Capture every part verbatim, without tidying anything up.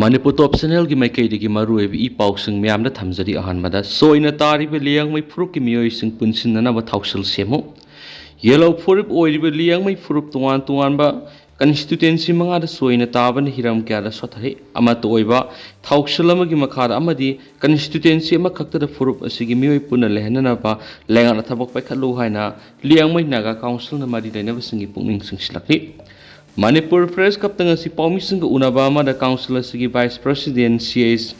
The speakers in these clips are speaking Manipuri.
ꯃꯅꯤꯄꯨꯔ ꯇꯣꯞ ꯆꯦꯅꯦꯜꯒꯤ ꯃꯥꯏꯀꯩꯗꯒꯤ ꯃꯔꯨꯑꯣꯏꯕ ꯏ ꯄꯥꯎꯁꯤꯡ ꯃꯌꯥꯝꯗ ꯊꯝꯖꯔꯤ꯫ ꯑꯍꯥꯟꯕꯗ, ꯁꯣꯏꯅ ꯇꯥꯔꯤꯕ ꯂꯤꯌꯥꯡꯃꯩ ꯐꯨꯔꯨꯞꯀꯤ ꯃꯤꯑꯣꯏꯁꯤꯡ ꯄꯨꯟꯁꯤꯟꯅꯅꯕ ꯊꯧꯁꯤꯜ ꯁꯦꯝꯃꯨ꯫ ꯌꯦꯂꯧ ꯐꯨꯔꯨꯞ ꯑꯣꯏꯔꯤꯕ ꯂꯤꯌꯥꯡꯃꯩ ꯐꯨꯔꯨꯞ ꯇꯣꯉꯥꯟ ꯇꯣꯉꯥꯟꯕ ꯀꯟꯁꯇꯤꯇ꯭ꯋꯦꯟꯁꯤ ꯃꯉꯥꯗ ꯁꯣꯏꯅ ꯇꯥꯕꯅ ꯍꯤꯔꯝ ꯀꯌꯥꯗ ꯁꯣꯠꯊꯔꯤ꯫ ꯑꯃꯠꯇ ꯑꯣꯏꯕ ꯊꯧꯁꯤꯜ ꯑꯃꯒꯤ ꯃꯈꯥꯗ ꯑꯃꯗꯤ ꯀꯟꯁꯇꯤꯇ꯭ꯋꯦꯟꯁꯤ ꯑꯃꯈꯛꯇꯗ ꯐꯨꯔꯨꯞ ꯑꯁꯤꯒꯤ ꯃꯤꯑꯣꯏ ꯄꯨꯟꯅ ꯂꯩꯍꯟꯅꯅꯕ ꯂꯩꯉꯥꯛꯅ ꯊꯕꯛ ꯄꯥꯏꯈꯠꯂꯨ ꯍꯥꯏꯅ ꯂꯤꯌꯥꯡꯃꯩ ꯅꯥꯒꯥ ꯀꯥꯎꯟꯁꯤꯜꯅ ꯃꯔꯤ ꯂꯩꯅꯕꯁꯤꯡꯒꯤ ꯄꯨꯛꯅꯤꯡ ꯆꯤꯡꯁꯤꯜꯂꯛꯂꯤ꯫ ꯃꯅꯤꯄꯨꯔ ꯄ꯭ꯔꯦꯁ ꯀ꯭ꯂꯕꯇ ꯉꯁꯤ ꯄꯥꯎꯃꯤꯁꯤꯡꯒ ꯎꯅꯕ ꯑꯃꯗ ꯀꯥꯎꯟꯁꯤꯜ ꯑꯁꯤꯒꯤ ꯚꯥꯏꯁ ꯄ꯭ꯔꯦꯁꯤꯗꯦꯟ ꯁꯤ ꯑꯩꯆ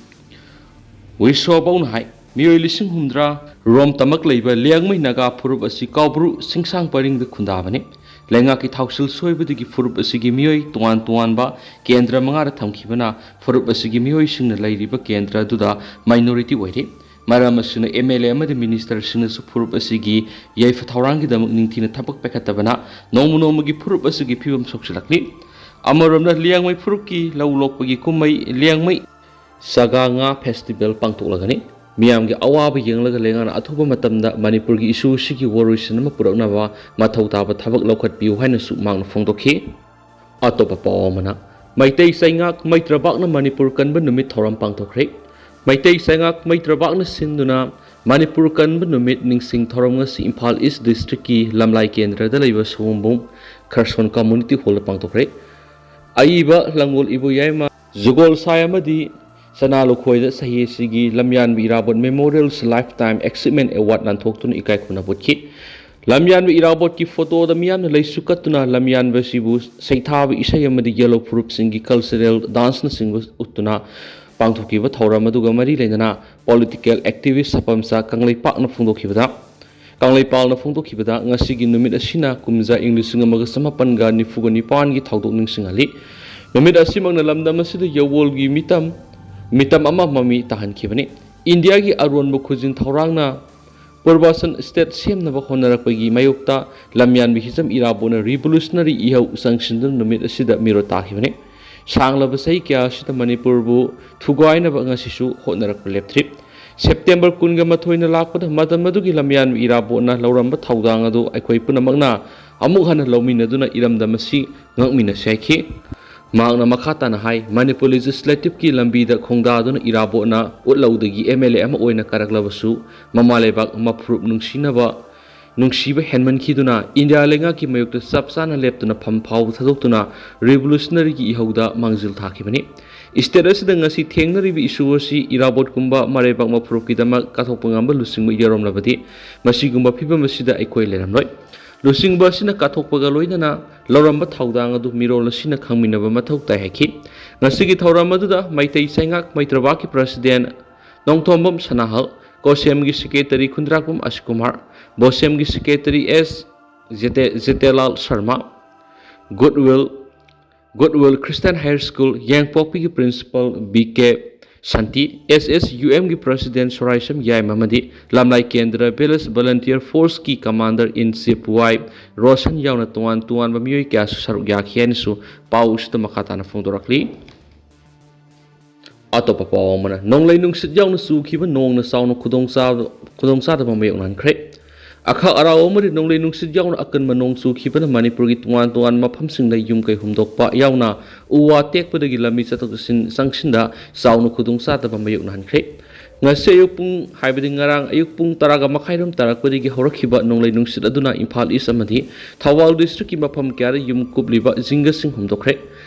ꯋꯤꯁꯣꯕꯧꯅ ꯍꯥꯏ, ꯃꯤꯑꯣꯏ ꯂꯤꯁꯤꯡ ꯍꯨꯝꯗ꯭ꯔꯥ ꯔꯣꯝ ꯇꯃꯛ ꯂꯩꯕ ꯂꯤꯌꯥꯡꯃꯩ ꯅꯥꯒꯥ ꯐꯨꯔꯨꯞ ꯑꯁꯤ ꯀꯥꯎꯕ꯭ꯔꯨ ꯁꯤꯡꯁꯥꯡ ꯄꯔꯤꯡꯗ ꯈꯨꯟꯗꯥꯕꯅꯤ꯫ ꯂꯩꯉꯥꯛꯀꯤ ꯊꯧꯁꯤꯜ ꯁꯣꯏꯕꯗꯒꯤ ꯐꯨꯔꯨꯞ ꯑꯁꯤꯒꯤ ꯃꯤꯑꯣꯏ ꯇꯣꯉꯥꯟ ꯇꯣꯉꯥꯟꯕ ꯀꯦꯟꯗ꯭ꯔ ꯃꯉꯥꯗ ꯊꯝꯈꯤꯕꯅ ꯐꯨꯔꯨꯞ ꯑꯁꯤꯒꯤ ꯃꯤꯑꯣꯏꯁꯤꯡꯅ ꯂꯩꯔꯤꯕ ꯀꯦꯟꯗ꯭ꯔ ꯑꯗꯨꯗ ꯃꯥꯏꯅꯣꯔꯤꯇꯤ ꯑꯣꯏꯔꯤ꯫ ꯃꯔꯝ ꯑꯁꯤꯅ ꯑꯦꯝ ꯑꯦꯜ ꯑꯦ ꯑꯃꯗꯤ ꯃꯤꯅꯤꯁꯇꯔꯁꯤꯡꯅꯁꯨ ꯐꯨꯔꯨꯞ ꯑꯁꯤꯒꯤ ꯌꯥꯏꯐ ꯊꯧꯔꯥꯡꯒꯤꯗꯃꯛ ꯅꯤꯡꯊꯤꯅ ꯊꯕꯛ ꯄꯥꯏꯈꯠꯇꯕꯅ ꯅꯣꯡꯃ ꯅꯣꯡꯃꯒꯤ ꯐꯨꯔꯨꯞ ꯑꯁꯤꯒꯤ ꯐꯤꯕꯝ ꯁꯣꯛꯆꯤꯜꯂꯛꯂꯤ꯫ ꯑꯃꯔꯣꯝꯗ ꯂꯤꯌꯥꯡꯃꯩ ꯐꯨꯔꯨꯞꯀꯤ ꯂꯧ ꯂꯣꯛꯄꯒꯤ ꯀꯨꯝꯍꯩ ꯂꯤꯌꯥꯡꯃꯩ ꯆꯥꯒꯥ ꯉꯥ ꯐꯦꯁꯇꯤꯚꯦꯜ ꯄꯥꯡꯊꯣꯛꯂꯒꯅꯤ꯫ ꯃꯤꯌꯥꯝꯒꯤ ꯑꯋꯥꯕ ꯌꯦꯡꯂꯒ ꯂꯩꯉꯥꯛꯅ ꯑꯊꯨꯕ ꯃꯇꯝꯗ ꯃꯅꯤꯄꯨꯔꯒꯤ ꯏꯁꯨꯁꯤꯒꯤ ꯋꯥꯔꯣꯏꯁꯤꯟ ꯑꯃ ꯄꯨꯔꯛꯅꯕ ꯃꯊꯧ ꯇꯥꯕ ꯊꯕꯛ ꯂꯧꯈꯠꯄꯤꯌꯨ ꯍꯥꯏꯅꯁꯨ ꯃꯍꯥꯛꯅ ꯐꯣꯡꯗꯣꯛꯈꯤ꯫ ꯑꯇꯣꯞꯄ ꯄꯥꯎ ꯑꯃꯅ, ꯃꯩꯇꯩ ꯆꯩꯉꯥꯛ ꯃꯩꯇ꯭ꯔꯕꯥꯛꯅ ꯃꯅꯤꯄꯨꯔ ꯀꯟꯕ ꯅꯨꯃꯤꯠ ꯊꯧꯔꯝ ꯄꯥꯡꯊꯣꯛꯈ꯭ꯔꯦ꯫ ꯃꯩꯇꯩ ꯆꯩꯉꯥꯛ ꯃꯩꯇ꯭ꯔꯕꯥꯛꯅ ꯁꯤꯟꯗꯨꯅ ꯃꯅꯤꯄꯨꯔ ꯀꯟꯕ ꯅꯨꯃꯤꯠ ꯅꯤꯡꯁꯤꯡ ꯊꯧꯔꯝ ꯉꯁꯤ ꯏꯝꯐꯥꯜ ꯏꯁ ꯗꯤꯁꯇ꯭ꯔꯤꯛꯀꯤ ꯂꯝꯂꯥꯏ ꯀꯦꯟꯗ꯭ꯔꯗ ꯂꯩꯕ ꯁꯑꯣꯝꯕꯨꯡ ꯈꯔꯁꯣꯟ ꯀꯝꯃꯨꯅꯤꯇꯤ ꯍꯣꯜꯗ ꯄꯥꯡꯊꯣꯛꯈ꯭ꯔꯦ꯫ ꯑꯏꯕ ꯂꯥꯡꯒꯣꯜ ꯏꯕꯣꯌꯥꯏꯃ ꯖꯨꯒꯣꯜ ꯁꯥꯏ ꯑꯃꯗꯤ ꯁꯅꯥ ꯂꯨꯈꯣꯏꯗ ꯆꯍꯤ ꯑꯁꯤꯒꯤ ꯂꯝꯌꯥꯟꯕ ꯏꯔꯥꯕꯣꯠ ꯃꯦꯃꯣꯔꯤꯌꯦꯜꯁ ꯂꯥꯏꯐ ꯇꯥꯏꯝ ꯑꯦꯆꯤꯞꯃꯦꯟ ꯑꯦꯋꯥꯔꯗ ꯅꯥꯟꯊꯣꯛꯇꯨꯅ ꯏꯀꯥꯏ ꯈꯨꯝꯅꯕ ꯎꯠꯈꯤ꯫ ꯂꯝꯌꯥꯟꯕ ꯏꯔꯥꯕꯣꯠꯀꯤ ꯐꯣꯇꯣꯗ ꯃꯤꯌꯥꯝꯅ ꯂꯩꯁꯨ ꯀꯠꯇꯨꯅ ꯂꯝꯌꯥꯟꯕ ꯑꯁꯤꯕꯨ ꯁꯩꯊꯥꯕ ꯏꯁꯩ ꯑꯃꯗꯤ ꯌꯦꯂꯧ ꯐꯨꯔꯨꯞꯁꯤꯡꯒꯤ ꯀꯜꯆꯔꯦꯜ ꯗꯥꯟꯁꯅꯆꯤꯡꯕ ꯎꯠꯇꯨꯅ ꯄꯥꯡꯊꯣꯛꯈꯤꯕ ꯊꯧꯔꯝ ꯑꯗꯨꯒ ꯃꯔꯤ ꯂꯩꯅꯅ ꯄꯣꯂꯤꯇꯤꯀꯦꯜ ꯑꯦꯛꯇꯤꯚꯤꯁ ꯁꯄꯝꯆꯥ ꯀꯪꯂꯩꯄꯥꯛꯅ ꯐꯣꯡꯗꯣꯛꯈꯤꯕꯗ, ꯀꯪꯂꯩꯄꯥꯛꯅ ꯐꯣꯡꯗꯣꯛꯈꯤꯕꯗ, ꯉꯁꯤꯒꯤ ꯅꯨꯃꯤꯠ ꯑꯁꯤꯅ ꯀꯨꯝꯖꯥ ꯏꯪ ꯂꯤꯁꯤꯡ ꯑꯃꯒ ꯆꯃꯥꯄꯟꯒ ꯅꯤꯐꯨꯒ ꯅꯤꯄꯥꯟꯒꯤ ꯊꯧꯗꯣꯛ ꯅꯤꯡꯁꯤꯡꯍꯜꯂꯤ꯫ ꯅꯨꯃꯤꯠ ꯑꯁꯤꯃꯛꯅ ꯂꯝꯗꯝ ꯑꯁꯤꯗ ꯌꯧꯋꯣꯜꯒꯤ ꯃꯤꯇꯝ, ꯃꯤꯇꯝ ꯑꯃ ꯃꯃꯤ ꯇꯥꯍꯟꯈꯤꯕꯅꯤ꯫ ꯏꯟꯗꯤꯌꯥꯒꯤ ꯑꯔꯣꯟꯕ ꯈꯨꯖꯤꯟ ꯊꯧꯔꯥꯡꯅ ꯄꯨꯔꯕꯥꯁꯟ ꯁ꯭ꯇꯦꯠ ꯁꯦꯝꯅꯕ ꯍꯣꯠꯅꯔꯛꯄꯒꯤ ꯃꯥꯌꯣꯛꯇ ꯂꯝꯌꯥꯟꯕ ꯍꯤꯖꯝ ꯏꯔꯥꯕꯣꯠꯅ ꯔꯤꯚꯣꯂꯨꯁꯅꯔꯤ ꯏꯍꯧ ꯆꯪꯁꯤꯟꯗꯨꯅ ꯅꯨꯃꯤꯠ ꯑꯁꯤꯗ ꯃꯤꯔꯣ ꯇꯥꯈꯤꯕꯅꯤ꯫ ꯁꯥꯡꯂꯕ ꯆꯍꯤ ꯀꯌꯥ ꯑꯁꯤꯗ ꯃꯅꯤꯄꯨꯔꯕꯨ ꯊꯨꯒꯥꯏꯅꯕ ꯉꯁꯤꯁꯨ ꯍꯣꯠꯅꯔꯛꯄ ꯂꯦꯞꯇ꯭ꯔꯤ꯫ ꯁꯦꯞꯇꯦꯝꯕꯔ ꯀꯨꯟꯒ ꯃꯥꯊꯣꯏꯅ ꯂꯥꯛꯄꯗ ꯃꯇꯝ ꯑꯗꯨꯒꯤ ꯂꯝꯌꯥꯟꯕ ꯏꯔꯥꯕꯣꯠꯅ ꯂꯧꯔꯝꯕ ꯊꯧꯗꯥꯡ ꯑꯗꯨ ꯑꯩꯈꯣꯏ ꯄꯨꯝꯅꯃꯛꯅ ꯑꯃꯨꯛ ꯍꯟꯅ ꯂꯧꯃꯤꯟꯅꯗꯨꯅ ꯏꯔꯝꯗꯝ ꯑꯁꯤ ꯉꯥꯛꯃꯤꯟꯅꯁꯤ ꯍꯥꯏꯈꯤ꯫ ꯃꯍꯥꯛꯅ ꯃꯈꯥ ꯇꯥꯅ ꯍꯥꯏ, ꯃꯅꯤꯄꯨꯔ ꯂꯦꯖꯤꯁꯂꯦꯇꯤꯚꯀꯤ ꯂꯝꯕꯤꯗ ꯈꯣꯡꯗꯥꯗꯨꯅ ꯏꯔꯥꯕꯣꯠꯅ ꯎꯠꯂꯧꯗꯒꯤ ꯑꯦꯝ ꯑꯦꯜ ꯑꯦ ꯑꯃ ꯑꯣꯏꯅ ꯀꯥꯔꯛꯂꯕꯁꯨ, ꯃꯃꯥ ꯂꯩꯕꯥꯛ ꯃꯐꯨꯔꯨꯞ ꯅꯨꯡꯁꯤꯅꯕ, ꯅꯨꯡꯁꯤꯕ ꯍꯦꯟꯃꯟꯈꯤꯗꯨꯅ ꯏꯟꯗꯤꯌꯥ ꯂꯩꯉꯥꯛꯀꯤ ꯃꯥꯌꯣꯛꯇ ꯆꯞ ꯆꯥꯅ ꯂꯦꯞꯇꯨꯅ ꯐꯝ ꯐꯥꯎꯕ ꯊꯥꯗꯣꯛꯇꯨꯅ ꯔꯤꯚꯣꯂꯨꯁꯅꯔꯤꯒꯤ ꯏꯍꯧꯗ ꯃꯥꯡꯖꯤꯜ ꯊꯥꯈꯤꯕꯅꯤ꯫ ꯁ꯭ꯇꯦꯠ ꯑꯁꯤꯗ ꯉꯁꯤ ꯊꯦꯡꯅꯔꯤꯕ ꯏꯁꯨ ꯑꯁꯤ ꯏꯔꯥꯕꯣꯠꯀꯨꯝꯕ ꯃꯔꯩꯕꯥꯛ ꯃꯐꯨꯔꯨꯞꯀꯤꯗꯃꯛ ꯀꯠꯊꯣꯛꯄ ꯉꯝꯕ ꯂꯨꯆꯤꯡꯕ ꯌꯥꯎꯔꯝꯂꯕꯗꯤ, ꯃꯁꯤꯒꯨꯝꯕ ꯐꯤꯕꯝ ꯑꯁꯤꯗ ꯑꯩꯈꯣꯏ ꯂꯩꯔꯝꯂꯣꯏ꯫ ꯂꯨꯆꯤꯡꯕ ꯑꯁꯤꯅ ꯀꯠꯊꯣꯛꯄꯒ ꯂꯣꯏꯅꯅ ꯂꯧꯔꯝꯕ ꯊꯧꯗꯥꯡ ꯑꯗꯨ ꯃꯤꯔꯣꯜ ꯑꯁꯤꯅ ꯈꯪꯃꯤꯟꯅꯕ ꯃꯊꯧ ꯇꯥꯏ ꯍꯥꯏꯈꯤ꯫ ꯉꯁꯤꯒꯤ ꯊꯧꯔꯝ ꯑꯗꯨꯗ ꯃꯩꯇꯩ ꯆꯩꯉꯥꯛ ꯃꯩꯇ꯭ꯔꯕꯥꯛꯀꯤ ꯄ꯭ꯔꯁꯤꯗꯦꯟ ꯅꯣꯡꯊꯣꯝꯕꯝ ꯁꯅꯥꯍꯜ, ꯀꯣꯁꯦꯝꯒꯤ ꯁꯦꯀ꯭ꯔꯦꯇꯔꯤ ꯈꯨꯟꯗ꯭ꯔꯥꯛꯄꯝ ꯑꯁꯀꯨꯃꯥꯔ, ꯕꯣꯁꯦꯝꯒꯤ ꯁꯦꯀ꯭ꯔꯦꯇꯔꯤ ꯑꯦꯁ ꯖꯦꯇꯦ-, Jetelal Sharma, goodwill, goodwill Christian higher school ꯌꯦꯡꯄꯣꯛꯄꯤꯒꯤ principal B K Shanti, S S U ꯑꯦꯝꯒꯤ ꯄ꯭ꯔꯁꯤꯗꯦꯟ ꯁꯣꯔꯥꯏꯁꯝ ꯌꯥꯏꯃ ꯑꯃꯗꯤ ꯂꯝꯂꯥꯏ ꯀꯦꯟꯗ꯭ꯔ ꯚꯤꯂꯦꯖ ꯚꯣꯂꯨꯟꯇꯤꯌꯔ ꯐꯣꯔꯁꯀꯤ commander in chief Y Roshan ꯌꯥꯎꯅ ꯇꯣꯉꯥꯟ ꯇꯣꯉꯥꯟꯕ ꯃꯤꯑꯣꯏ ꯀꯌꯥꯁꯨ ꯁꯔꯨꯛ ꯌꯥꯈꯤ ꯍꯥꯏꯅꯁꯨ ꯄꯥꯎ ꯑꯁꯤꯗ ꯃꯈꯥ ꯇꯥꯅ ꯐꯣꯡꯗꯣꯔꯛꯂꯤ꯫ ꯑꯇꯣꯞꯄ ꯄꯥꯎ ꯑꯃꯅ, ꯅꯣꯡꯂꯩ ꯅꯨꯡꯁꯤꯠ ꯌꯥꯎꯅ ꯆꯨꯈꯤꯕ ꯅꯣꯡꯅ ꯆꯥꯎꯅ ꯈꯨꯗꯣꯡꯆꯥ-, ꯈꯨꯗꯣꯡꯆꯥꯗꯕ ꯃꯥꯌꯣꯛꯅꯍꯟꯈ꯭ꯔꯦ꯫ ꯑꯈꯥꯛ ꯑꯔꯥꯎ ꯑꯃꯗꯤ ꯅꯣꯡꯂꯩ ꯅꯨꯡꯁꯤꯠ ꯌꯥꯎꯅ ꯑꯀꯟꯕ ꯅꯣꯡ ꯆꯨꯈꯤꯕꯅ ꯃꯅꯤꯄꯨꯔꯒꯤ ꯇꯣꯉꯥꯟ ꯇꯣꯉꯥꯟꯕ ꯃꯐꯝꯁꯤꯡꯗ ꯌꯨꯝ ꯀꯩ ꯍꯨꯝꯗꯣꯛꯄ ꯌꯥꯎꯅ ꯎ ꯋꯥ ꯇꯦꯛꯄꯗꯒꯤ ꯂꯝꯕꯤ ꯆꯠꯊꯣꯛ ꯆꯠꯁꯤꯟ ꯆꯪꯁꯤꯟꯗ ꯆꯥꯎꯅ ꯈꯨꯗꯣꯡꯆꯥꯗꯕ ꯃꯥꯌꯣꯛꯅꯍꯟꯈ꯭ꯔꯦ꯫ ꯉꯁꯤ ꯑꯌꯨꯛ ꯄꯨꯡ, ꯍꯥꯏꯕꯗꯤ ꯉꯔꯥꯡ ꯑꯌꯨꯛ ꯄꯨꯡ ꯇꯔꯥꯒ ꯃꯈꯥꯏꯔꯣꯝ ꯇꯥꯔꯛꯄꯗꯒꯤ ꯍꯧꯔꯛꯈꯤꯕ ꯅꯣꯡꯂꯩ ꯅꯨꯡꯁꯤꯠ ꯑꯗꯨꯅ ꯏꯝꯐꯥꯜ ꯏꯁ ꯑꯃꯗꯤ ꯊꯧꯕꯥꯜ ꯗꯤꯁꯇ꯭ꯔꯤꯛꯀꯤ ꯃꯐꯝ ꯀꯌꯥꯗ ꯌꯨꯝ ꯀꯨꯞꯂꯤꯕ ꯖꯤꯡꯒꯁꯤꯡ ꯍꯨꯝꯗꯣꯛꯈ꯭ꯔꯦ꯫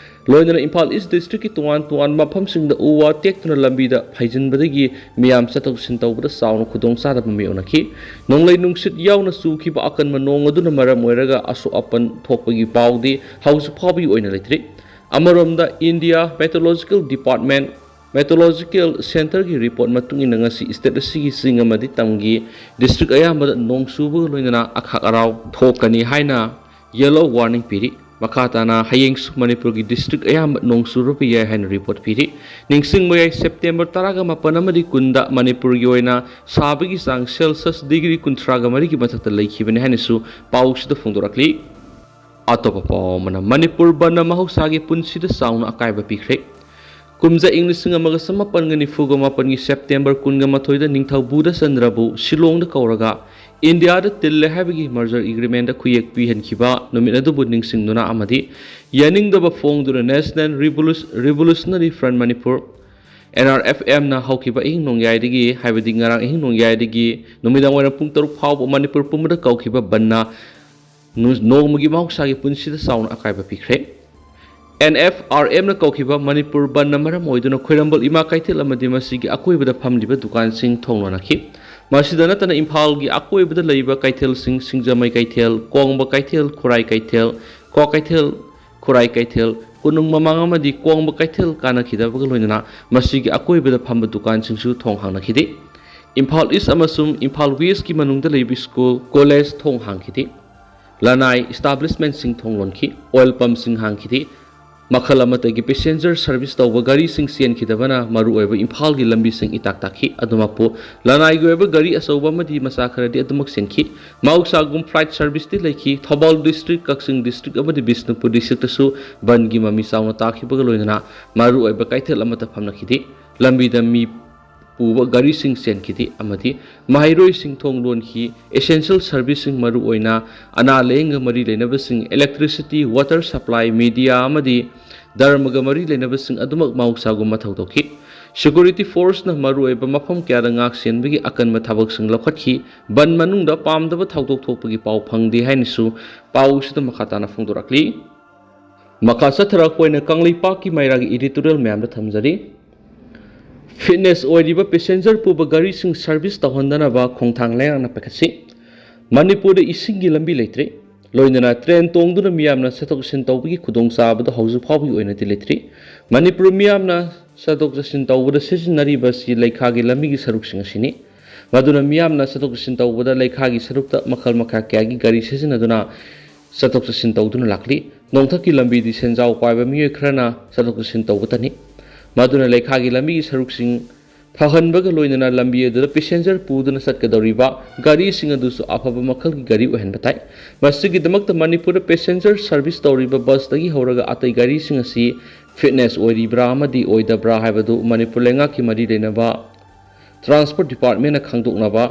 ꯂꯣꯏꯅꯅ ꯏꯝꯐꯥꯜ ꯏꯁ ꯗꯤꯁꯇ꯭ꯔꯤꯛꯀꯤ ꯇꯣꯉꯥꯟ ꯇꯣꯉꯥꯟꯕ ꯃꯐꯝꯁꯤꯡꯗ ꯎ ꯋꯥ ꯇꯦꯛꯇꯨꯅ ꯂꯝꯕꯤꯗ ꯍꯩꯖꯤꯟꯕꯗꯒꯤ ꯃꯤꯌꯥꯝ ꯆꯠꯊꯣꯛ ꯆꯠꯁꯤꯟ ꯇꯧꯕꯗ ꯆꯥꯎꯅ ꯈꯨꯗꯣꯡꯆꯥꯗꯕ ꯃꯥꯌꯣꯛꯅꯈꯤ꯫ ꯅꯣꯡꯂꯩ ꯅꯨꯡꯁꯤꯠ ꯌꯥꯎꯅ ꯆꯨꯈꯤꯕ ꯑꯀꯟꯕ ꯅꯣꯡ ꯑꯗꯨꯅ ꯃꯔꯝ ꯑꯣꯏꯔꯒ ꯑꯁꯣꯛ ꯑꯄꯟ ꯊꯣꯛꯄꯒꯤ ꯄꯥꯎꯗꯤ ꯍꯧꯖꯤꯛ ꯐꯥꯎꯕꯒꯤ ꯑꯣꯏꯅ ꯂꯩꯇ꯭ꯔꯤ꯫ ꯑꯃꯔꯣꯝꯗ, ꯏꯟꯗꯤꯌꯥ ꯃꯦꯇ꯭ꯔꯣꯂꯣꯖꯤꯀꯦꯜ ꯗꯤꯄꯥꯔꯠꯃꯦꯟ, ꯃꯦꯇ꯭ꯔꯣꯂꯣꯖꯤꯀꯦꯜ ꯁꯦꯟꯇꯔꯒꯤ ꯔꯤꯄꯣꯔꯠ ꯃꯇꯨꯡ ꯏꯟꯅ ꯉꯁꯤ ꯁ꯭ꯇꯦꯠ ꯑꯁꯤꯒꯤ ꯆꯤꯡ ꯑꯃꯗꯤ ꯇꯝꯒꯤ ꯗꯤꯁꯇ꯭ꯔꯤꯛ ꯑꯌꯥꯝꯕꯗ ꯅꯣꯡ ꯆꯨꯕꯒ ꯂꯣꯏꯅꯅ ꯑꯈꯥꯛ ꯑꯔꯥꯎ ꯊꯣꯛꯀꯅꯤ ꯍꯥꯏꯅ ꯌꯦꯜꯂꯣ ꯋꯥꯔꯅꯤꯡ ꯄꯤꯔꯤ꯫ ꯃꯈꯥ ꯇꯥꯅ ꯍꯌꯦꯡꯁꯨ ꯃꯅꯤꯄꯨꯔꯒꯤ ꯗꯤꯁꯇ꯭ꯔꯤꯛ ꯑꯌꯥꯝꯕ ꯅꯣꯡ ꯆꯨꯔꯕ ꯌꯥꯏ ꯍꯥꯏꯅ ꯔꯤꯄꯣꯔꯠ ꯄꯤꯔꯤ꯫ ꯅꯤꯡꯁꯤꯡꯕ ꯌꯥꯏ, ꯁꯦꯞꯇꯦꯝꯕꯔ ꯇꯔꯥꯒ ꯃꯥꯄꯟ ꯑꯃꯗꯤ ꯀꯨꯟꯗ ꯃꯅꯤꯄꯨꯔꯒꯤ ꯑꯣꯏꯅ ꯁꯥꯕꯒꯤ ꯆꯥꯡ ꯁꯦꯜꯁꯤꯌꯁ ꯗꯤꯒ꯭ꯔꯤ ꯀꯨꯟꯊ꯭ꯔꯥꯒ ꯃꯔꯤꯒꯤ ꯃꯊꯛꯇ ꯂꯩꯈꯤꯕꯅꯤ ꯍꯥꯏꯅꯁꯨ ꯄꯥꯎꯁꯤꯗ ꯐꯣꯡꯗꯣꯔꯛꯂꯤ꯫ ꯑꯇꯣꯞꯄ ꯄꯥꯎ ꯑꯃꯅ, ꯃꯅꯤꯄꯨꯔ ꯕꯟꯗ ꯃꯍꯧꯁꯥꯒꯤ ꯄꯨꯟꯁꯤꯗ ꯆꯥꯎꯅ ꯑꯀꯥꯏꯕ ꯄꯤꯈ꯭ꯔꯦ꯫ ꯀꯨꯝꯖꯥ ꯏꯪ ꯂꯤꯁꯤꯡ ꯑꯃꯒ ꯆꯃꯥꯄꯟꯒ ꯅꯤꯐꯨꯒ ꯃꯥꯄꯟꯒꯤ ꯁꯦꯞꯇꯦꯝꯕꯔ ꯀꯨꯟꯒ ꯃꯥꯊꯣꯏꯗ ꯅꯤꯡꯊꯧ ꯕꯨꯙꯆꯟꯗ꯭ꯔꯕꯨ ꯁꯤꯂꯣꯡꯗ ꯀꯧꯔꯒ ꯏꯟꯗꯤꯌꯥꯗ ꯇꯤꯜꯂꯦ ꯍꯥꯏꯕꯒꯤ merger agreement ꯈꯨꯌꯦꯛ ꯄꯤꯍꯟꯈꯤꯕ ꯅꯨꯃꯤꯠ ꯑꯗꯨꯕꯨ ꯅꯤꯡꯁꯤꯡꯗꯨꯅ ꯑꯃꯗꯤ ꯌꯥꯅꯤꯡꯗꯕ ꯐꯣꯡꯗꯨꯅ National Revolution- Revolutionary Front Manipur, N R F M ꯅ ꯍꯧꯈꯤꯕ ꯑꯍꯤꯡ ꯅꯣꯡꯌꯥꯏꯗꯒꯤ, ꯍꯥꯏꯕꯗꯤ ꯉꯔꯥꯡ ꯑꯍꯤꯡ ꯅꯣꯡꯌꯥꯏꯗꯒꯤ ꯅꯨꯃꯤꯗꯥꯡ ꯋꯥꯏꯔꯝ ꯄꯨꯡ ꯇꯔꯨꯛ ꯐꯥꯎꯕ ꯃꯅꯤꯄꯨꯔ ꯄꯨꯝꯕꯗ ꯀꯧꯈꯤꯕ ꯕꯟꯅ ꯅꯨ- ꯅꯣꯡꯃꯒꯤ ꯃꯍꯧꯁꯥꯒꯤ ꯄꯨꯟꯁꯤꯗ ꯆꯥꯎꯅ ꯑꯀꯥꯏꯕ ꯄꯤꯈ꯭ꯔꯦ꯫ N F R M ꯅ ꯀꯧꯈꯤꯕ ꯃꯅꯤꯄꯨꯔ ꯕꯟꯅ ꯃꯔꯝ ꯑꯣꯏꯗꯨꯅ ꯈꯣꯏꯔꯝꯕꯜ ꯏꯃꯥ ꯀꯩꯊꯦꯜ ꯑꯃꯗꯤ ꯃꯁꯤꯒꯤ ꯑꯀꯣꯏꯕꯗ ꯐꯝꯂꯤꯕ ꯗꯨꯀꯥꯟꯁꯤꯡ ꯊꯣꯡ ꯂꯣꯟꯅꯈꯤ꯫ ꯃꯁꯤꯗ ꯅꯠꯇꯅ ꯏꯝꯐꯥꯜꯒꯤ ꯑꯀꯣꯏꯕꯗ ꯂꯩꯕ ꯀꯩꯊꯦꯜꯁꯤꯡ, ꯁꯤꯡꯖꯃꯩ ꯀꯩꯊꯦꯜ, ꯀꯣꯡꯕ ꯀꯩꯊꯦꯜ, ꯈꯨꯔꯥꯏ ꯀꯩꯊꯦꯜ, ꯀ꯭ꯋꯥ ꯀꯩꯊꯦꯜ, ꯈꯨꯔꯥꯏ ꯀꯩꯊꯦꯜ, ꯀꯣꯅꯨꯡ ꯃꯃꯥꯡ ꯑꯃꯗꯤ ꯀꯣꯡꯕ ꯀꯩꯊꯦꯜ ꯀꯥꯅꯈꯤꯗꯕꯒ ꯂꯣꯏꯅꯅ ꯃꯁꯤꯒꯤ ꯑꯀꯣꯏꯕꯗ ꯐꯝꯕ ꯗꯨꯀꯥꯟꯁꯤꯡꯁꯨ ꯊꯣꯡ ꯍꯥꯡꯅꯈꯤꯗꯦ꯫ ꯏꯝꯐꯥꯜ ꯏꯁ ꯑꯃꯁꯨꯡ ꯏꯝꯐꯥꯜ ꯋꯦꯁꯀꯤ ꯃꯅꯨꯡꯗ ꯂꯩꯕ ꯁ꯭ꯀꯨꯜ, ꯀꯣꯂꯦꯖ ꯊꯣꯡ ꯍꯥꯡꯈꯤꯗꯦ꯫ ꯂꯅꯥꯏ establishment ꯁꯤꯡ ꯊꯣꯡ ꯂꯣꯟꯈꯤ, oil pump ꯁꯤꯡ ꯍꯥꯡꯈꯤꯗꯦ꯫ ꯃꯈꯜ ꯑꯃꯠꯇꯒꯤ passenger service ꯇꯧꯕ ꯒꯥꯔꯤꯁꯤꯡ ꯆꯦꯟꯈꯤꯗꯕꯅ ꯃꯔꯨꯑꯣꯏꯕ ꯏꯝꯐꯥꯜꯒꯤ ꯂꯝꯕꯤꯁꯤꯡ ꯏꯇꯥꯛ ꯇꯥꯛꯈꯤ꯫ ꯑꯗꯨꯃꯛꯄꯨ ꯂꯅꯥꯏꯒꯤ ꯑꯣꯏꯕ ꯒꯥꯔꯤ ꯑꯆꯧꯕ ꯑꯃꯗꯤ ꯃꯆꯥ ꯈꯔꯗꯤ ꯑꯗꯨꯃꯛ ꯆꯦꯟꯈꯤ꯫ ꯃꯍꯧꯁꯥꯒꯨꯝ flight service ꯇꯤ ꯂꯩꯈꯤ꯫ ꯊꯧꯕꯥꯜ district, ꯀꯛꯆꯤꯡ district ꯑꯃꯗꯤ ꯕꯤꯁꯅꯨꯄꯨꯔ district ꯇꯁꯨ ꯕꯟꯒꯤ ꯃꯃꯤ ꯆꯥꯎꯅ ꯇꯥꯈꯤꯕꯒ ꯂꯣꯏꯅꯅ ꯃꯔꯨꯑꯣꯏꯕ ꯀꯩꯊꯦꯜ ꯑꯃꯠꯇ ꯐꯝꯅꯈꯤꯗꯦ꯫ ꯂꯝꯕꯤꯗ ꯃꯤ ꯄꯨꯕ ꯒꯥꯔꯤꯁꯤꯡ ꯆꯦꯟꯈꯤꯗꯦ ꯑꯃꯗꯤ ꯃꯍꯩꯔꯣꯏꯁꯤꯡ ꯊꯣꯡ ꯂꯣꯟꯈꯤ꯫ Essential service ꯁꯤꯡ, ꯃꯔꯨꯑꯣꯏꯅ ꯑꯅꯥ ꯂꯥꯌꯦꯡꯒ ꯃꯔꯤ ꯂꯩꯅꯕꯁꯤꯡ, electricity, water supply, media ꯑꯃꯗꯤ ꯙꯔꯃꯒ ꯃꯔꯤ ꯂꯩꯅꯕꯁꯤꯡ ꯑꯗꯨꯃꯛ ꯃꯍꯧꯁꯥꯒꯨꯝ ꯃꯊꯧ ꯇꯧꯈꯤ꯫ Security force ꯅ ꯃꯔꯨꯑꯣꯏꯕ ꯃꯐꯝ ꯀꯌꯥꯗ ꯉꯥꯛ ꯁꯦꯟꯕꯒꯤ ꯑꯀꯟꯕ ꯊꯕꯛꯁꯤꯡ ꯂꯧꯈꯠꯈꯤ꯫ ꯕꯟ ꯃꯅꯨꯡꯗ ꯄꯥꯝꯗꯕ ꯊꯧꯗꯣꯛ ꯊꯣꯛꯄꯒꯤ ꯄꯥꯎ ꯐꯪꯗꯦ ꯍꯥꯏꯅꯁꯨ ꯄꯥꯎꯁꯤꯗ ꯃꯈꯥ ꯇꯥꯅ ꯐꯣꯡꯗꯣꯔꯛꯂꯤ꯫ ꯃꯈꯥ ꯆꯠꯊꯔꯛꯄ ꯑꯣꯏꯅ ꯀꯪꯂꯩꯄꯥꯛꯀꯤ ꯃꯩꯔꯥꯒꯤ editorial ꯃꯌꯥꯝꯗ ꯊꯝꯖꯔꯤ꯫ Fitness ꯑꯣꯏꯔꯤꯕ passenger ꯄꯨꯕ ꯒꯥꯔꯤꯁꯤꯡ service ꯇꯧꯍꯟꯗꯅꯕ ꯈꯣꯡꯊꯥꯡ ꯂꯩꯉꯥꯛꯅ ꯄꯥꯏꯈꯠꯁꯤ꯫ ꯃꯅꯤꯄꯨꯔꯗ ꯏꯁꯤꯡꯒꯤ ꯂꯝꯕꯤ ꯂꯩꯇ꯭ꯔꯦ꯫ ꯂꯣꯏꯅꯅ train ꯇꯣꯡꯗꯨꯅ ꯃꯤꯌꯥꯝꯅ ꯆꯠꯊꯣꯛ ꯆꯠꯁꯤꯟ ꯇꯧꯕꯒꯤ ꯈꯨꯗꯣꯡꯆꯥꯕꯗꯨ ꯍꯧꯖꯤꯛ ꯐꯥꯎꯕꯒꯤ ꯑꯣꯏꯅꯗꯤ ꯂꯩꯇ꯭ꯔꯤ꯫ ꯃꯅꯤꯄꯨꯔ ꯃꯤꯌꯥꯝꯅ ꯆꯠꯊꯣꯛ ꯆꯠꯁꯤꯟ ꯇꯧꯕꯗ ꯁꯤꯖꯤꯟꯅꯔꯤꯕ ꯑꯁꯤ ꯂꯩꯈꯥꯒꯤ ꯂꯝꯕꯤꯒꯤ ꯁꯔꯨꯛꯁꯤꯡ ꯑꯁꯤꯅꯤ꯫ ꯃꯗꯨꯅ ꯃꯤꯌꯥꯝꯅ ꯆꯠꯊꯣꯛ ꯆꯠꯁꯤꯟ ꯇꯧꯕꯗ ꯂꯩꯈꯥꯒꯤ ꯁꯔꯨꯛꯇ ꯃꯈꯜ ꯃꯈꯥ ꯀꯌꯥꯒꯤ ꯒꯥꯔꯤ ꯁꯤꯖꯤꯟꯅꯗꯨꯅ ꯆꯠꯊꯣꯛ ꯆꯠꯁꯤꯟ ꯇꯧꯗꯨꯅ ꯂꯥꯛꯂꯤ꯫ ꯅꯣꯡꯊꯛꯀꯤ ꯂꯝꯕꯤꯗꯤ ꯁꯦꯟꯖꯥꯎ ꯄꯥꯏꯕ ꯃꯤꯑꯣꯏ ꯈꯔꯅ ꯆꯠꯊꯣꯛ ꯆꯠꯁꯤꯟ ꯇꯧꯕꯇꯅꯤ꯫ ꯃꯗꯨꯅ ꯂꯩꯈꯥꯒꯤ ꯂꯝꯕꯤꯒꯤ ꯁꯔꯨꯛꯁꯤꯡ ꯐꯍꯟꯕꯒ ꯂꯣꯏꯅꯅ ꯂꯝꯕꯤ ꯑꯗꯨꯗ passenger ꯄꯨꯗꯨꯅ ꯆꯠꯀꯗꯧꯔꯤꯕ ꯒꯥꯔꯤꯁꯤꯡ ꯑꯗꯨꯁꯨ ꯑꯐꯕ ꯃꯈꯜꯒꯤ ꯒꯥꯔꯤ ꯑꯣꯏꯍꯟꯕ ꯇꯥꯏ꯫ ꯃꯁꯤꯒꯤꯗꯃꯛꯇ ꯃꯅꯤꯄꯨꯔꯗ passenger service ꯇꯧꯔꯤꯕ bus ꯇꯒꯤ ꯍꯧꯔꯒ ꯑꯇꯩ ꯒꯥꯔꯤꯁꯤꯡ ꯑꯁꯤ fitness ꯑꯣꯏꯔꯤꯕ꯭ꯔꯥ ꯑꯃꯗꯤ ꯑꯣꯏꯗꯕ꯭ꯔꯥ ꯍꯥꯏꯕꯗꯨ ꯃꯅꯤꯄꯨꯔ ꯂꯩꯉꯥꯛꯀꯤ ꯃꯔꯤ ꯂꯩꯅꯕ transport department ꯅ ꯈꯪꯗꯣꯛꯅꯕ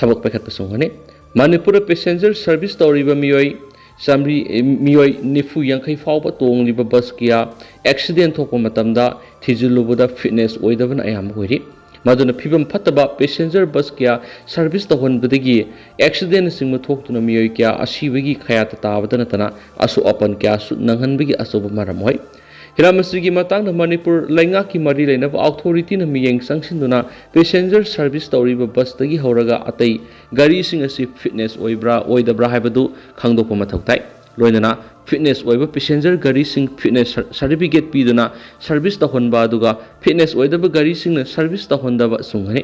ꯊꯕꯛ ꯄꯥꯏꯈꯠꯄꯁꯨ ꯉꯝꯒꯅꯤ꯫ ꯃꯅꯤꯄꯨꯔꯗ ꯄꯦꯁꯦꯟꯖꯔ ꯁꯔꯚꯤꯁ ꯇꯧꯔꯤꯕ ꯃꯤꯑꯣꯏ ꯆꯥꯃꯔꯤ, ꯃꯤꯑꯣꯏ ꯅꯤꯐꯨ ꯌꯥꯡꯈꯩ ꯐꯥꯎꯕ ꯇꯣꯡꯂꯤꯕ ꯕꯁ ꯀꯌꯥ ꯑꯦꯛꯁꯤꯗꯦꯟ ꯊꯣꯛꯄ ꯃꯇꯝꯗ ꯊꯤꯖꯤꯜꯂꯨꯕꯗ ꯐꯤꯠꯅꯦꯁ ꯑꯣꯏꯗꯕꯅ ꯑꯌꯥꯝꯕ ꯑꯣꯏꯔꯤ꯫ ꯃꯗꯨꯅ ꯐꯤꯕꯝ ꯐꯠꯇꯕ ꯄꯦꯁꯦꯟꯖꯔ ꯕꯁ ꯀꯌꯥ ꯁꯔꯚꯤꯁ ꯇꯧꯍꯟꯕꯗꯒꯤ ꯑꯦꯛꯁꯤꯗꯦꯟꯅꯆꯤꯡꯕ ꯊꯣꯛꯇꯨꯅ ꯃꯤꯑꯣꯏ ꯀꯌꯥ ꯑꯁꯤꯕꯒꯤ ꯀꯌꯥꯇ ꯇꯥꯕꯇ ꯅꯠꯇꯅ ꯑꯁꯣꯛ ꯑꯄꯟ ꯀꯌꯥꯁꯨ ꯅꯪꯍꯟꯕꯒꯤ ꯑꯆꯧꯕ ꯃꯔꯝ ꯑꯣꯏ꯫ ꯍꯤꯔꯝ ꯑꯁꯤꯒꯤ ꯃꯇꯥꯡꯗ ꯃꯅꯤꯄꯨꯔ ꯂꯩꯉꯥꯛꯀꯤ ꯃꯔꯤ ꯂꯩꯅꯕ ꯑꯣꯊꯣꯔꯤꯇꯤꯅ ꯃꯤꯠꯌꯦꯡ ꯆꯪꯁꯤꯟꯗꯨꯅ ꯄꯦꯁꯦꯟꯖꯔ ꯁꯔꯚꯤꯁ ꯇꯧꯔꯤꯕ ꯕꯁꯇꯒꯤ ꯍꯧꯔꯒ ꯑꯇꯩ ꯒꯥꯔꯤꯁꯤꯡ ꯑꯁꯤ ꯐꯤꯠꯅꯦꯁ ꯑꯣꯏꯕ꯭ꯔꯥ ꯑꯣꯏꯗꯕ꯭ꯔꯥ ꯍꯥꯏꯕꯗꯨ ꯈꯪꯗꯣꯛꯄ ꯃꯊꯧ ꯇꯥꯏ꯫ ꯂꯣꯏꯅꯅ ꯐꯤꯠꯅꯦꯁ ꯑꯣꯏꯕ ꯄꯦꯁꯦꯟꯖꯔ ꯒꯥꯔꯤꯁꯤꯡ ꯐꯤꯠꯅꯦꯁ ꯁꯔ-, ꯁꯥꯔꯇꯤꯐꯤꯀꯦꯠ ꯄꯤꯗꯨꯅ ꯁꯔꯚꯤꯁ ꯇꯧꯍꯟꯕ, ꯑꯗꯨꯒ ꯐꯤꯠꯅꯦꯁ ꯑꯣꯏꯗꯕ ꯒꯥꯔꯤꯁꯤꯡꯅ ꯁꯔꯚꯤꯁ ꯇꯧꯍꯟꯗꯕ ꯑꯁꯨꯝꯒꯅꯤ꯫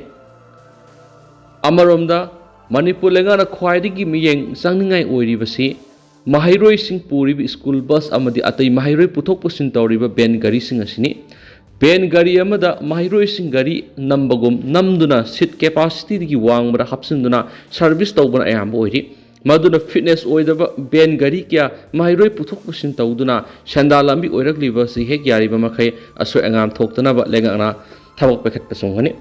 ꯑꯃꯔꯣꯝꯗ ꯃꯅꯤꯄꯨꯔ ꯂꯩꯉꯥꯛꯅ ꯈ꯭ꯋꯥꯏꯗꯒꯤ ꯃꯤꯠꯌꯦꯡ ꯆꯪꯅꯤꯡꯉꯥꯏ ꯑꯣꯏꯔꯤꯕꯁꯤ ꯃꯍꯩꯔꯣꯏꯁꯤꯡ ꯄꯨꯔꯤꯕ ꯁ꯭ꯀꯨꯜ ꯕꯁ ꯑꯃꯗꯤ ꯑꯇꯩ ꯃꯍꯩꯔꯣꯏ ꯄꯨꯊꯣꯛ ꯄꯨꯁꯤꯟ ꯇꯧꯔꯤꯕ ꯚꯦꯟ ꯒꯥꯔꯤꯁꯤꯡ ꯑꯁꯤꯅꯤ꯫ ꯚꯦꯟ ꯒꯥꯔꯤ ꯑꯃꯗ ꯃꯍꯩꯔꯣꯏꯁꯤꯡ ꯒꯥꯔꯤ ꯅꯝꯕꯒꯨꯝ ꯅꯝꯗꯨꯅ ꯁꯤꯠ ꯀꯦꯄꯥꯁꯤꯇꯤꯗꯒꯤ ꯋꯥꯡꯃꯗ ꯍꯥꯞꯆꯤꯟꯗꯨꯅ ꯁꯔꯚꯤꯁ ꯇꯧꯕꯅ ꯑꯌꯥꯝꯕ ꯑꯣꯏꯔꯤ꯫ ꯃꯗꯨꯅ ꯐꯤꯠꯅꯦꯁ ꯑꯣꯏꯗꯕ ꯚꯦꯟ ꯒꯥꯔꯤ ꯀꯌꯥ ꯃꯍꯩꯔꯣꯏ ꯄꯨꯊꯣꯛ ꯄꯨꯁꯤꯟ ꯇꯧꯗꯨꯅ ꯁꯦꯟꯗꯥꯟ ꯂꯝꯕꯤ ꯑꯣꯏꯔꯛꯂꯤꯕ ꯑꯁꯤ ꯍꯦꯛ ꯌꯥꯔꯤꯕ ꯃꯈꯩ ꯑꯁꯣꯏ ꯑꯉꯥꯝ ꯊꯣꯛꯇꯅꯕ ꯂꯩꯉꯥꯛꯅ ꯊꯕꯛ ꯄꯥꯏꯈꯠꯄ ꯆꯪꯒꯅꯤ꯫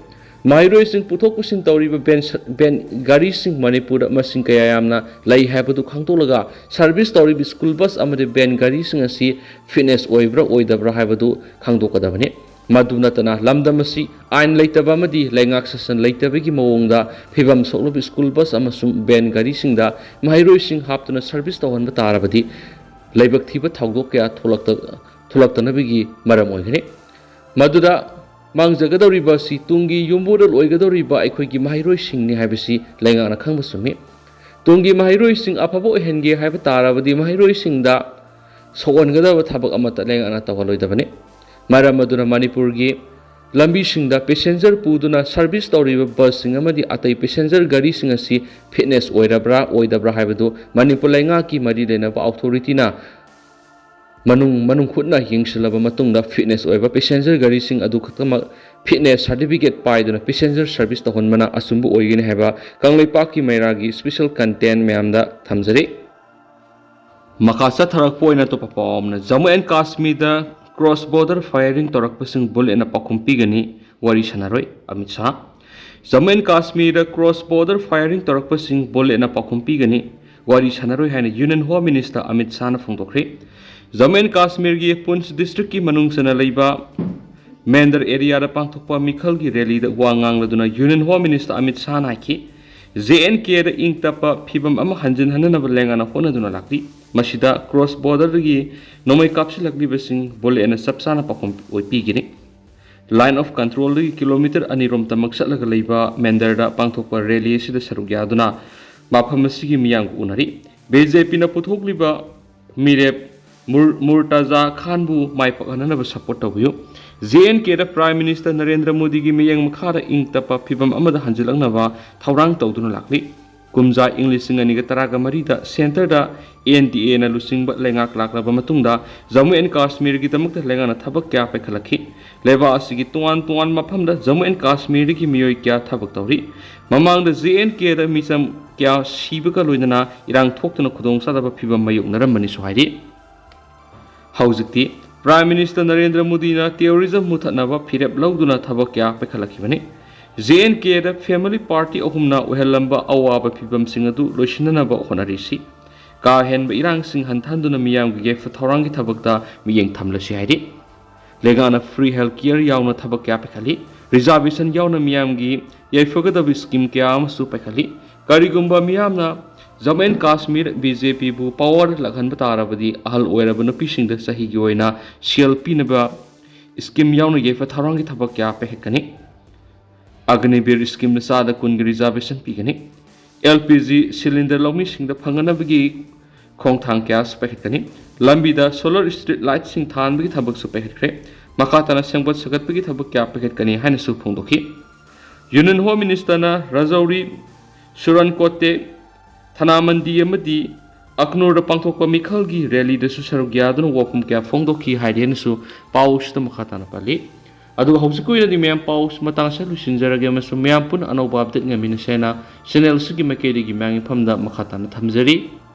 ꯃꯍꯩꯔꯣꯏꯁꯤꯡ ꯄꯨꯊꯣꯛ ꯄꯨꯁꯤꯟ ꯇꯧꯔꯤꯕ ꯚꯦꯟ ꯁ-, ꯚꯦꯟ ꯒꯥꯔꯤꯁꯤꯡ ꯃꯅꯤꯄꯨꯔꯗ ꯃꯁꯤꯡ ꯀꯌꯥ ꯌꯥꯝꯅ ꯂꯩ ꯍꯥꯏꯕꯗꯨ ꯈꯪꯗꯣꯛꯂꯒ ꯁꯔꯚꯤꯁ ꯇꯧꯔꯤꯕ ꯁ꯭ꯀꯨꯜ ꯕꯁ ꯑꯃꯗꯤ ꯚꯦꯟ ꯒꯥꯔꯤꯁꯤꯡ ꯑꯁꯤ ꯐꯤꯠꯅꯦꯁ ꯑꯣꯏꯕ꯭ꯔꯥ ꯑꯣꯏꯗꯕ꯭ꯔꯥ ꯍꯥꯏꯕꯗꯨ ꯈꯪꯗꯣꯛꯀꯗꯕꯅꯤ꯫ ꯃꯗꯨ ꯅꯠꯇꯅ ꯂꯝꯗꯝ ꯑꯁꯤ ꯑꯥꯏꯟ ꯂꯩꯇꯕ ꯑꯃꯗꯤ ꯂꯩꯉꯥꯛ ꯁꯥꯁꯟ ꯂꯩꯇꯕꯒꯤ ꯃꯑꯣꯡꯗ ꯐꯤꯕꯝ ꯁꯣꯛꯂꯕ ꯁ꯭ꯀꯨꯜ ꯕꯁ ꯑꯃꯁꯨꯡ ꯚꯦꯟ ꯒꯥꯔꯤꯁꯤꯡꯗ ꯃꯍꯩꯔꯣꯏꯁꯤꯡ ꯍꯥꯞꯇꯨꯅ ꯁꯔꯚꯤꯁ ꯇꯧꯍꯟꯕ ꯇꯥꯔꯕꯗꯤ ꯂꯥꯏꯕꯛ ꯊꯤꯕ ꯊꯧꯗꯣꯛ ꯀꯌꯥ ꯊꯣꯛꯂꯛꯇ-, ꯊꯣꯛꯂꯛꯇꯅꯕꯒꯤ ꯃꯔꯝ ꯑꯣꯏꯒꯅꯤ꯫ ꯃꯗꯨꯗ ꯃꯥꯡꯖꯒꯗꯧꯔꯤꯕ ꯑꯁꯤ ꯇꯨꯡꯒꯤ ꯌꯨꯝꯕꯨꯔꯦꯜ ꯑꯣꯏꯒꯗꯧꯔꯤꯕ ꯑꯩꯈꯣꯏꯒꯤ ꯃꯍꯩꯔꯣꯏꯁꯤꯡꯅꯤ ꯍꯥꯏꯕꯁꯤ ꯂꯩꯉꯥꯛꯅ ꯈꯪꯕ ꯆꯨꯝꯃꯤ꯫ ꯇꯨꯡꯒꯤ ꯃꯍꯩꯔꯣꯏꯁꯤꯡ ꯑꯐꯕ ꯑꯣꯏꯍꯟꯒꯦ ꯍꯥꯏꯕ ꯇꯥꯔꯕꯗꯤ ꯃꯍꯩꯔꯣꯏꯁꯤꯡꯗ ꯁꯣꯛꯍꯟꯒꯗꯕ ꯊꯕꯛ ꯑꯃꯠꯇ ꯂꯩꯉꯥꯛꯅ ꯇꯧꯍꯜꯂꯣꯏꯗꯕꯅꯤ꯫ ꯃꯔꯝ ꯑꯗꯨꯅ ꯃꯅꯤꯄꯨꯔꯒꯤ ꯂꯝꯕꯤꯁꯤꯡꯗ ꯄꯦꯁꯦꯟꯖꯔ ꯄꯨꯗꯨꯅ ꯁꯔꯚꯤꯁ ꯇꯧꯔꯤꯕ ꯕꯁꯁꯤꯡ ꯑꯃꯗꯤ ꯑꯇꯩ ꯄꯦꯁꯦꯟꯖꯔ ꯒꯥꯔꯤꯁꯤꯡ ꯑꯁꯤ ꯐꯤꯠꯅꯦꯁ ꯑꯣꯏꯔꯕ꯭ꯔꯥ ꯑꯣꯏꯗꯕ꯭ꯔꯥ ꯍꯥꯏꯕꯗꯨ ꯃꯅꯤꯄꯨꯔ ꯂꯩꯉꯥꯛꯀꯤ ꯃꯔꯤ ꯂꯩꯅꯕ ꯑꯣꯊꯣꯔꯤꯇꯤꯅ ꯃꯅꯨꯡ, ꯃꯅꯨꯡ ꯍꯨꯠꯅ ꯌꯦꯡꯁꯤꯜꯂꯕ ꯃꯇꯨꯡꯗ ꯐꯤꯠꯅꯦꯁ ꯑꯣꯏꯕ ꯄꯦꯁꯦꯟꯖꯔ ꯒꯥꯔꯤꯁꯤꯡ ꯑꯗꯨ ꯈꯛꯇꯃꯛ ꯐꯤꯠꯅꯦꯁ ꯁꯥꯔꯇꯤꯐꯤꯀꯦꯠ ꯄꯥꯏꯗꯨꯅ ꯄꯦꯁꯦꯟꯖꯔ ꯁꯔꯚꯤꯁ ꯇꯧꯍꯟꯕꯅ ꯑꯆꯨꯝꯕ ꯑꯣꯏꯒꯅꯤ ꯍꯥꯏꯕ ꯀꯪꯂꯩꯄꯥꯛꯀꯤ ꯃꯩꯔꯥꯒꯤ ꯁ꯭ꯄꯦꯁꯦꯜ ꯀꯟꯇꯦꯟ ꯃꯌꯥꯝꯗ ꯊꯝꯖꯔꯤ꯫ ꯃꯈꯥ ꯆꯠꯊꯔꯛꯄ ꯑꯣꯏꯅ ꯑꯇꯣꯞꯄ ꯄꯥꯎ ꯑꯃꯅ, ꯖꯝꯃꯨ ꯑꯦꯟ ꯀꯥꯁꯃꯤꯔꯗ ꯀ꯭ꯔꯣꯁ ꯕꯣꯔꯗꯔ ꯐꯥꯌꯔꯤꯡ ꯇꯧꯔꯛꯄꯁꯤꯡ ꯕꯨꯂꯦꯠꯅ ꯄꯥꯎꯈꯨꯝ ꯄꯤꯒꯅꯤ, ꯋꯥꯔꯤ ꯁꯥꯟꯅꯔꯣꯏ ꯑꯃꯤꯠ ꯁꯥꯍ꯫ ꯖꯝꯃꯨ ꯑꯦꯟ ꯀꯥꯁꯃꯤꯔꯗ ꯀ꯭ꯔꯣꯁ ꯕꯣꯔꯗꯔ ꯐꯥꯌꯔꯤꯡ ꯇꯧꯔꯛꯄꯁꯤꯡ ꯕꯨꯂꯦꯠꯅ ꯄꯥꯎꯈꯨꯝ ꯄꯤꯒꯅꯤ, ꯋꯥꯔꯤ ꯁꯥꯟꯅꯔꯣꯏ ꯍꯥꯏꯅ ꯌꯨꯅꯤꯌꯟ ꯍꯣꯝ ꯃꯤꯅꯤꯁꯇꯔ ꯑꯃꯤꯠ ꯁꯥꯍꯅ ꯐꯣꯡꯗꯣꯛꯈ꯭ꯔꯦ꯫ ꯖꯝꯃꯨ ꯑꯦꯟ ꯀꯥꯁꯃꯤꯔꯒꯤ ꯄꯨꯟꯁ ꯗꯤꯁꯇ꯭ꯔꯤꯛꯀꯤ ꯃꯅꯨꯡ ꯆꯟꯅ ꯂꯩꯕ ꯃꯦꯟꯗꯔ ꯑꯦꯔꯤꯌꯥꯗ ꯄꯥꯡꯊꯣꯛꯄ ꯃꯤꯈꯜꯒꯤ ꯔꯦꯂꯤꯗ ꯋꯥ ꯉꯥꯡꯂꯗꯨꯅ ꯌꯨꯅꯤꯌꯟ ꯍꯣꯝ ꯃꯤꯅꯤꯁꯇꯔ ꯑꯃꯤꯠ ꯁꯥꯍꯅ ꯍꯥꯏꯈꯤ, ꯖꯦ ꯑꯦꯟ ꯀꯦꯗ ꯏꯪ ꯇꯞꯄ ꯐꯤꯕꯝ ꯑꯃ ꯍꯟꯖꯤꯟꯍꯟꯅꯅꯕ ꯂꯩꯉꯥꯛꯅ ꯍꯣꯠꯅꯗꯨꯅ ꯂꯥꯛꯂꯤ꯫ ꯃꯁꯤꯗ ꯀ꯭ꯔꯣꯁ ꯕꯣꯔꯗꯔꯗꯒꯤ ꯅꯣꯡꯃꯩ ꯀꯥꯞꯁꯤꯜꯂꯛꯂꯤꯕꯁꯤꯡ ꯕꯨꯂꯦꯠꯅ ꯆꯞ ꯆꯥꯅ ꯄꯥꯎꯈꯨꯝ ꯑꯣꯏ ꯄꯤꯒꯅꯤ꯫ ꯂꯥꯏꯟ ꯑꯣꯐ ꯀꯟꯇ꯭ꯔꯣꯜꯗꯒꯤ ꯀꯤꯂꯣꯃꯤꯇꯔ ꯑꯅꯤꯔꯣꯝ ꯇꯃꯛ ꯆꯠꯂꯒ ꯂꯩꯕ ꯃꯦꯟꯗꯔꯗ ꯄꯥꯡꯊꯣꯛꯄ ꯔꯦꯂꯤ ꯑꯁꯤꯗ ꯁꯔꯨꯛ ꯌꯥꯗꯨꯅ ꯃꯐꯝ ꯑꯁꯤꯒꯤ ꯃꯤꯌꯥꯝꯒ ꯎꯅꯔꯤ꯫ ꯕꯤ ꯖꯦ ꯄꯤꯅ ꯄꯨꯊꯣꯛꯂꯤꯕ ꯃꯤꯔꯦꯞ ꯃꯨꯔ-, ꯃꯨꯔꯇꯖꯥ ꯈꯥꯟꯕꯨ ꯃꯥꯏ ꯄꯥꯛꯍꯟꯅꯅꯕ ꯁꯄꯣꯔꯠ ꯇꯧꯕꯤꯌꯨ꯫ ꯖꯦ ꯑꯦꯟ ꯀꯦꯗ ꯄ꯭ꯔꯥꯏꯝ ꯃꯤꯅꯤꯁꯇꯔ ꯅꯔꯦꯟꯗ꯭ꯔ ꯃꯣꯗꯤꯒꯤ ꯃꯤꯠꯌꯦꯡ ꯃꯈꯥꯗ ꯏꯪ ꯇꯞꯄ ꯐꯤꯕꯝ ꯑꯃꯗ ꯍꯟꯖꯤꯜꯂꯛꯅꯕ ꯊꯧꯔꯥꯡ ꯇꯧꯗꯨꯅ ꯂꯥꯛꯂꯤ꯫ ꯀꯨꯝꯖꯥ ꯏꯪ ꯂꯤꯁꯤꯡ ꯑꯅꯤꯒ ꯇꯔꯥꯒ ꯃꯔꯤꯗ ꯁꯦꯟꯇꯔꯗ ꯑꯦꯟ ꯗꯤ ꯑꯦꯅ ꯂꯨꯆꯤꯡꯕ ꯂꯩꯉꯥꯛ ꯂꯥꯛꯂꯕ ꯃꯇꯨꯡꯗ ꯖꯝꯃꯨ ꯑꯦꯟ ꯀꯥꯁꯃꯤꯔꯒꯤꯗꯃꯛꯇ ꯂꯩꯉꯥꯛꯅ ꯊꯕꯛ ꯀꯌꯥ ꯄꯥꯏꯈꯠꯂꯛꯈꯤ꯫ ꯂꯩꯕꯥꯛ ꯑꯁꯤꯒꯤ ꯇꯣꯉꯥꯟ ꯇꯣꯉꯥꯟꯕ ꯃꯐꯝꯗ ꯖꯝꯃꯨ ꯑꯦꯟ ꯀꯥꯁꯃꯤꯔꯗꯒꯤ ꯃꯤꯑꯣꯏ ꯀꯌꯥ ꯊꯕꯛ ꯇꯧꯔꯤ꯫ ꯃꯃꯥꯡꯗ ꯖꯦ ꯑꯦꯟ ꯀꯦꯗ ꯃꯤꯆꯝ ꯀꯌꯥ ꯁꯤꯕꯒ ꯂꯣꯏꯅꯅ ꯏꯔꯥꯡ ꯊꯣꯛꯇꯨꯅ ꯈꯨꯗꯣꯡꯆꯥꯗꯕ ꯐꯤꯕꯝ ꯃꯥꯌꯣꯛꯅꯔꯝꯕꯅꯤꯁꯨ ꯍꯥꯏꯔꯤ꯫ ꯍꯧꯖꯤꯛꯇꯤ ꯄ꯭ꯔꯥꯏꯝ ꯃꯤꯅꯤꯁꯇꯔ ꯅꯔꯦꯟꯗ꯭ꯔ ꯃꯣꯗꯤꯅ ꯇꯦꯔꯣꯔꯤꯖꯝ ꯃꯨꯊꯠꯅꯕ ꯐꯤꯔꯦꯞ ꯂꯧꯗꯨꯅ ꯊꯕꯛ ꯀꯌꯥ ꯄꯥꯏꯈꯠꯂꯛꯈꯤꯕꯅꯤ꯫ ꯖꯦ ꯑꯦꯟ ꯀꯦꯗ ꯐꯦꯃꯤꯂꯤ ꯄꯥꯔꯇꯤ ꯑꯍꯨꯝꯅ ꯑꯣꯏꯍꯜꯂꯝꯕ ꯑꯋꯥꯕ ꯐꯤꯕꯝꯁꯤꯡ ꯑꯗꯨ ꯂꯣꯏꯁꯤꯟꯅꯅꯕ ꯍꯣꯠꯅꯔꯤꯁꯤ꯫ ꯀꯥ ꯍꯦꯟꯕ ꯏꯔꯥꯡꯁꯤꯡ ꯍꯟꯊꯍꯟꯗꯨꯅ ꯃꯤꯌꯥꯝꯒꯤ ꯌꯥꯏꯐ ꯊꯧꯔꯥꯡꯒꯤ ꯊꯕꯛꯇ ꯃꯤꯠꯌꯦꯡ ꯊꯝꯂꯁꯤ ꯍꯥꯏꯔꯤ꯫ ꯂꯩꯉꯥꯛꯅ ꯐ꯭ꯔꯤ ꯍꯦꯜꯊ ꯀꯤꯌꯔ ꯌꯥꯎꯅ ꯊꯕꯛ ꯀꯌꯥ ꯄꯥꯏꯈꯠꯂꯤ꯫ ꯔꯤꯖꯥꯔꯕꯦꯁꯟ ꯌꯥꯎꯅ ꯃꯤꯌꯥꯝꯒꯤ ꯌꯥꯏꯐꯒꯗꯕ ꯁ꯭ꯀꯤꯝ ꯀꯌꯥ ꯑꯃꯁꯨ ꯄꯥꯏꯈꯠꯂꯤ꯫ ꯀꯔꯤꯒꯨꯝꯕ ꯃꯤꯌꯥꯝꯅ Jammu and Kashmir B J ꯄꯤꯕꯨ ꯄꯥꯋꯔ ꯂꯥꯛꯍꯟꯕ ꯇꯥꯔꯕꯗꯤ ꯑꯍꯜ ꯑꯣꯏꯔꯕ ꯅꯨꯄꯤꯁꯤꯡꯗ ꯆꯍꯤꯒꯤ ꯑꯣꯏꯅ ꯁꯦꯜ ꯄꯤꯅꯕ ꯁ꯭ꯀꯤꯝ ꯌꯥꯎꯅ ꯌꯥꯏꯐ ꯊꯧꯔꯥꯡꯒꯤ ꯊꯕꯛ ꯀꯌꯥ ꯄꯥꯏꯈꯠꯀꯅꯤ꯫ ꯑꯒꯅꯤꯕꯤꯔ ꯁ꯭ꯀꯤꯝꯗ ꯆꯥꯗ ꯀꯨꯟꯒꯤ ꯔꯤꯖꯥꯔꯕꯦꯁꯟ ꯄꯤꯒꯅꯤ꯫ ꯑꯦꯜ ꯄꯤ ꯖꯤ ꯁꯤꯂꯤꯟꯗꯔ ꯂꯧꯃꯤꯁꯤꯡꯗ ꯐꯪꯅꯅꯕꯒꯤ ꯈꯣꯡꯊꯥꯡ ꯀꯌꯥꯁꯨ ꯄꯥꯏꯈꯠꯀꯅꯤ꯫ ꯂꯝꯕꯤꯗ ꯁꯣꯂꯔ ꯁ꯭ꯇ꯭ꯔꯤꯠ ꯂꯥꯏꯠꯁꯤꯡ ꯊꯥꯟꯕꯒꯤ ꯊꯕꯛꯁꯨ ꯄꯥꯏꯈꯠꯈ꯭ꯔꯦ꯫ ꯃꯈꯥ ꯇꯥꯅ ꯁꯦꯝꯒꯠ ꯁꯥꯒꯠꯄꯒꯤ ꯊꯕꯛ ꯀꯌꯥ ꯄꯥꯏꯈꯠꯀꯅꯤ ꯍꯥꯏꯅꯁꯨ ꯐꯣꯡꯗꯣꯛꯈꯤ꯫ ꯌꯨꯅꯤꯌꯟ ꯍꯣꯝ ꯃꯤꯅꯤꯁꯇꯔꯅ ꯔꯥꯖꯧꯔꯤ, ꯁꯨꯔꯟꯀꯣꯇꯦ, ꯊꯅꯥꯃꯟꯗꯤ ꯑꯃꯗꯤ ꯑꯈꯅꯨꯔꯗ ꯄꯥꯡꯊꯣꯛꯄ ꯃꯤꯈꯜꯒꯤ ꯔꯦꯂꯤꯗꯁꯨ ꯁꯔꯨꯛ ꯌꯥꯗꯨꯅ ꯋꯥꯐꯝ ꯀꯌꯥ ꯐꯣꯡꯗꯣꯛꯈꯤ ꯍꯥꯏꯔꯤ ꯍꯥꯏꯅꯁꯨ ꯄꯥꯎꯁꯤꯗ ꯃꯈꯥ ꯇꯥꯅ ꯄꯜꯂꯤ꯫ ꯑꯗꯨꯒ ꯍꯧꯖꯤꯛꯀꯤ ꯑꯣꯏꯅꯗꯤ ꯃꯌꯥꯝ ꯄꯥꯎꯁꯤ ꯃꯇꯥꯡ ꯑꯁꯤꯗ ꯂꯣꯏꯁꯤꯟꯖꯔꯒꯦ ꯑꯃꯁꯨꯡ ꯃꯌꯥꯝ ꯄꯨꯟꯅ ꯑꯅꯧꯕ ꯑꯞꯗꯦꯠ ꯉꯥꯏꯃꯤꯟꯅꯁꯦꯅ ꯆꯦꯅꯦꯜꯁꯤꯒꯤ ꯃꯥꯏꯀꯩꯗꯒꯤ ꯃꯌꯥꯝꯒꯤ ꯃꯐꯝꯗ ꯃꯈꯥ ꯇꯥꯅ ꯊꯝꯖꯔꯤ꯫